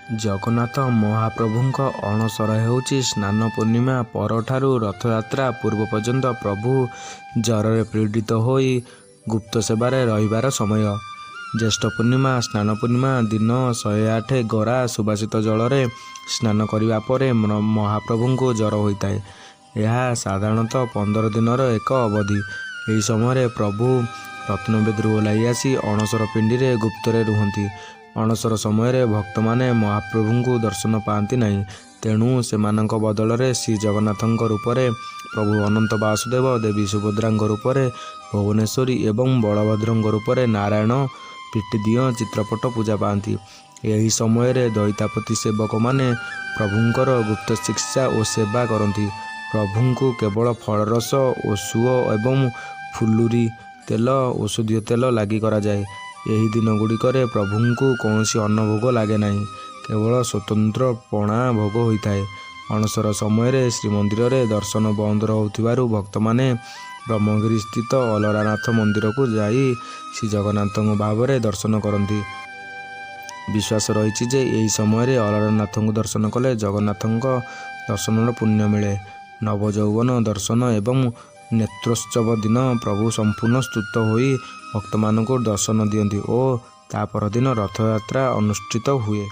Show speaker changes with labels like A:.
A: ଜଗନ୍ନାଥ ମହାପ୍ରଭୁଙ୍କ ଅଣସର ହେଉଛି ସ୍ନାନ ପୂର୍ଣ୍ଣିମା ପରଠାରୁ ରଥଯାତ୍ରା ପୂର୍ବ ପର୍ଯ୍ୟନ୍ତ ପ୍ରଭୁ ଜ୍ୱରରେ ପୀଡ଼ିତ ହୋଇ ଗୁପ୍ତ ସେବାରେ ରହିବାର ସମୟ। ଜ୍ୟେଷ୍ଠ ପୂର୍ଣ୍ଣିମା, ସ୍ନାନ ପୂର୍ଣ୍ଣିମା ଦିନ 108 ଗରା ସୁବାସିତ ଜଳରେ ସ୍ନାନ କରିବା ପରେ ମହାପ୍ରଭୁଙ୍କୁ ଜ୍ୱର ହୋଇଥାଏ। ଏହା ସାଧାରଣତଃ 15 ଦିନର ଏକ ଅବଧି। ଏହି ସମୟରେ ପ୍ରଭୁ ରତ୍ନବେଦୀରୁ ଓହ୍ଲାଇ ଆସି ଅଣସର ପିଣ୍ଡିରେ ଗୁପ୍ତରେ ରୁହନ୍ତି। ଅଣସର ସମୟରେ ଭକ୍ତମାନେ ମହାପ୍ରଭୁଙ୍କୁ ଦର୍ଶନ ପାଆନ୍ତି ନାହିଁ। ତେଣୁ ସେମାନଙ୍କ ବଦଳରେ ଶ୍ରୀଜଗନ୍ନାଥଙ୍କ ରୂପରେ ପ୍ରଭୁ ଅନନ୍ତ ବାସୁଦେବ, ଦେବୀ ସୁଭଦ୍ରାଙ୍କ ରୂପରେ ଭୁବନେଶ୍ୱରୀ ଏବଂ ବଳଭଦ୍ରଙ୍କ ରୂପରେ ନାରାୟଣ ପିଟିଦିଅଁ ଚିତ୍ରପଟ ପୂଜା ପାଆନ୍ତି। ଏହି ସମୟରେ ଦଇତାପତି ସେବକମାନେ ପ୍ରଭୁଙ୍କର ଗୁପ୍ତ ଚିକିତ୍ସା ଓ ସେବା କରନ୍ତି। ପ୍ରଭୁଙ୍କୁ କେବଳ ଫଳରସ, ଓଷୁଅ ଏବଂ ଫୁଲୁରି ତେଲ, ଔଷଧୀୟ ତେଲ ଲାଗି କରାଯାଏ। ଏହି ଦିନଗୁଡ଼ିକରେ ପ୍ରଭୁଙ୍କୁ କୌଣସି ଅନ୍ନ ଭୋଗ ଲାଗେ ନାହିଁ, କେବଳ ସ୍ୱତନ୍ତ୍ର ପଣା ଭୋଗ ହୋଇଥାଏ। ଅଣସର ସମୟରେ ଶ୍ରୀମନ୍ଦିରରେ ଦର୍ଶନ ବନ୍ଦ ରହୁଥିବାରୁ ଭକ୍ତମାନେ ବ୍ରହ୍ମଗିରିସ୍ଥିତ ଅଲରାନାଥ ମନ୍ଦିରକୁ ଯାଇ ଶ୍ରୀଜଗନ୍ନାଥଙ୍କ ଭାବରେ ଦର୍ଶନ କରନ୍ତି। ବିଶ୍ୱାସ ରହିଛି ଯେ ଏହି ସମୟରେ ଅଲାରନାଥଙ୍କୁ ଦର୍ଶନ କଲେ ଜଗନ୍ନାଥଙ୍କ ଦର୍ଶନର ପୁଣ୍ୟ ମିଳେ। ନବଯୌବନ ଦର୍ଶନ ଏବଂ ନେତ୍ରୋତ୍ସବ ଦିନ ପ୍ରଭୁ ସମ୍ପୂର୍ଣ୍ଣ ସୁସ୍ଥ ହୋଇ ଭକ୍ତମାନଙ୍କୁ ଦର୍ଶନ ଦିଅନ୍ତି ଓ ତା ପରଦିନ ରଥଯାତ୍ରା ଅନୁଷ୍ଠିତ ହୁଏ।